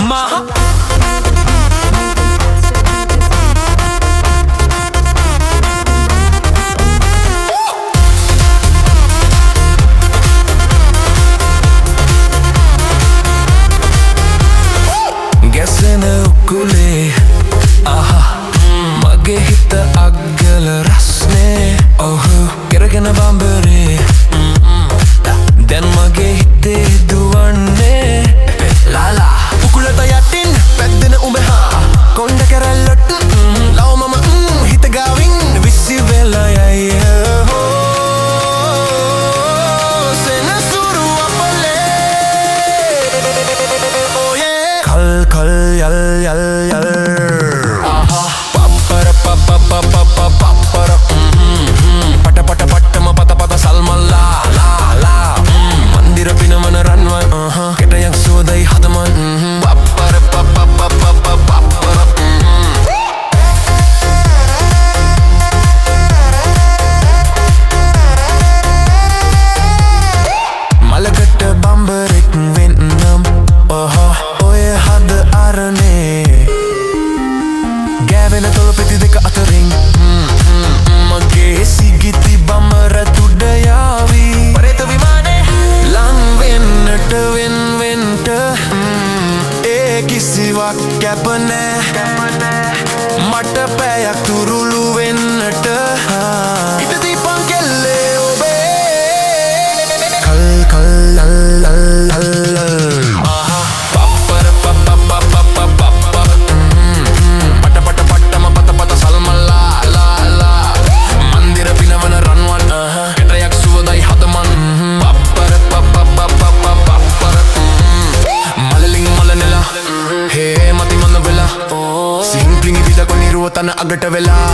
මහ ගැසෙන උකුලේ, ආහා, මගේ හිත අග්ගල රස්නේ. ඔහු කෙරගෙන බම්බරේ දැන් මගේ හිතේ දුවන්නේ. ලාලා උකුලට යටින් පැද්දෙන උඹ හා කොණ්ඩ කැරැල්ලට ලව මම හිත ගාවින් විසි වෙලා යයි. හෝ සෙනසුරු අපලේ. Oh yeah. කල් කල් යල් යල් යල්, ආහා, පප්පර පප පප පප පප්පර, පට පට පට්ටම පත පත සල්මල්ලා ලා ලා, මන්දිර පිනවන රන්වන් කෙටයක් සුවදයි හදමන්, පප්පර පප පප පප පප්පර. මලකට බම්බරෙක් වෙන්නම්, ඔහො, ඔය හද අරනේ ගෑවෙන තොල පෙති දෙක අතරින් මගේ සිගිති බමර තුඩ යාවි. පරේත විමානේ ලං වෙන්නට වෙන් වෙන්ට ඒ කිසිවක් කැප නෑ මට පැයක් තුරුළු වෙන්නට. ඉට දීපන් කෙල්ලේ ඔබේ. කල් කල් ලල් ලල් ලල් ලල්, ආහා, පප්පර පප පප පප පප්පර, පට පට පට්ටම පත පත සල්මල්ලා ලා ලා, මන්දිර පිනවන රන්වන් කෙටයක් සුවදයි හදමන්, පප්පර පප පප පප පප්පර. මලලින් මලනෙලා හේ මති මන වෙලා සිහින් පිඟි විද කොනිරුව තන අගට වෙලා.